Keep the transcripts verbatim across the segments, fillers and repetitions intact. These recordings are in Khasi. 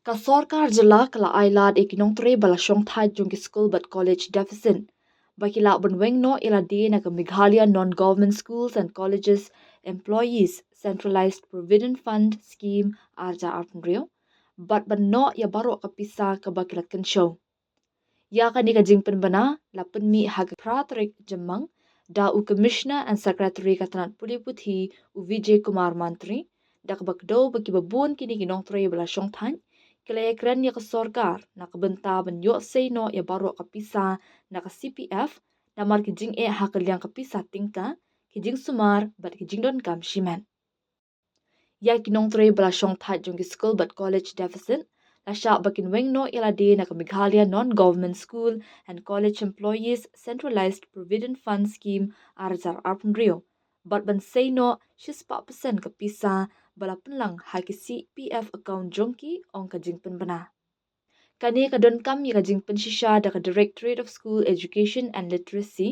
Ka sorkar jylla ka la ailad ïa ki nongtrei ba la shongthait jong ki skul bad college deficit ba ki lah ban weng noh ïa lade na ka Meghalaya Non-Government Schools and Colleges Employees Centralised Provident Fund Scheme ar hajar arphew hynriew bad ban noh ïa baroh ka pisa kaba ki la kynshew. Ïa kane ka jingpynbna la pynmih ha ka phra tarik Jymmang da u Commissioner and Secretary ka tnat pule puthi, u Vijay Kumar Mantri, da kaba kdew ba kiba bun kine ki nongtrei ba la shongthait ki la ïakren ïa ka sorkar na ka bynta ban ïoh sei noh ïa baroh ka pisa na ka C P F namar ki jingeh ha ka liang ka pisa tyngka, ki jingsumar bad ki jingdonkam shimet. Ïa ki nongtrei ba la shongthait jong ki skul bad college deficit la shah ba kin weng noh ïa lade na ka Meghalaya Non-Government School and College Employees Centralised Provident Fund Scheme ar hajar arphew hynriew bad ban sei noh shispah percent ka pisa ba la pynlang ha ki C P F account jong ki, ong ka jingpynbna. Kane ka donkam ïa ka jingpynshisha da ka Directorate of School Education and Literacy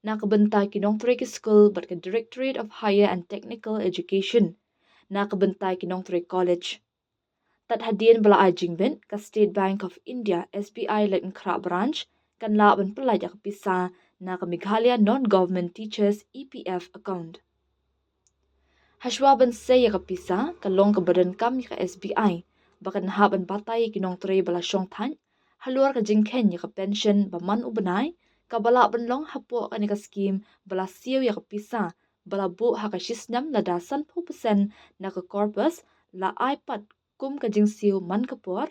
na ka bynta ki nongtrei ki skul bad ka Directorate of Higher and Technical Education na ka bynta ki nongtrei college. Tad hadien ba la ai jingbit, ka State Bank of India, S B I Laitumkhrah Branch kan lah ban pyllait ïa ka pisa na ka Meghalaya Non-Government Teachers, E P F, account. Hashwa ban sei ïa ka pisa, ka long kaba donkam ïa ka S B I ba kan hap ban batai ïa ki nongtrei ba la shongthait halor ka jingkheiñ ïa ka pension ba man u bnai, kaba lah ban long hapoh kane ka skim ba la siew ïa ka pisa ba la buh ha ka shisnem lada sanphew percent na ka corpus la ai pat kum ka jingsiew man ka por,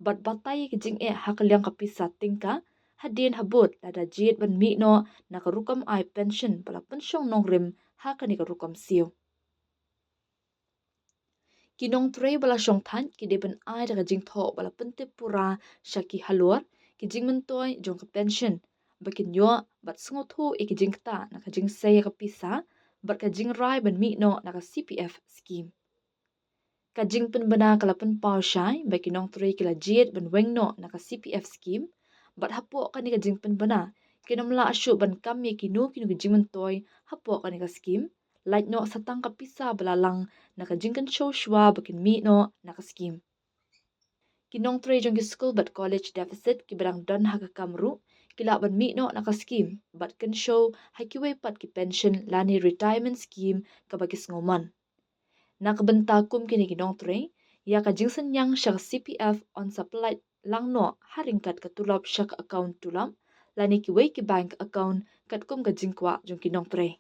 bad batai ïa ki jingeh ha ka liang ka pisa tyngka hadien habud lada jied ban mih noh na ka rukom ai pension ba la pynshong nongrim ha kane ka rukom siew. Ki nongtrei ba la shongthait ki dei ban ai da ka jingthoh ba la pyntip pura sha ki halor ki jingmyntoi jong ka pension ba kin ïoh bad sngewthuh ïa ki jingktah na ka jingsei ïa ka pisa bad ka jingrai ban mih noh na ka C P F scheme. Ka jingpynbna ka la pynpaw shai ba ki nongtrei ki la jied ban weng noh na ka C P F scheme bad hapoh kane ka jingpynbna kin ym lah shuh ban kam ïa kino kino ki jingmyntoi hapoh kane ka scheme, lait noh sa tang ka pisa ba la lang na ka jingkynshew shuwa ba kin mih noh na ka scheme. Ki nongtrei jong ki skul bad college deficit kiba dang don ha ka kam ruh ki lah ban mih noh na ka scheme bad kynshew ha kiwei pat ki pension lane retirement scheme kaba ki sngewmon. Na ka bynta kum kine ki nongtrei, ïa ka jingsynñiang sha ka C P F yn sa pyllait lang noh ha ryngkat ka tulop sha ka account tulop lane kiwei ki bank account katkum ka jingkwah jong ki nongtrei.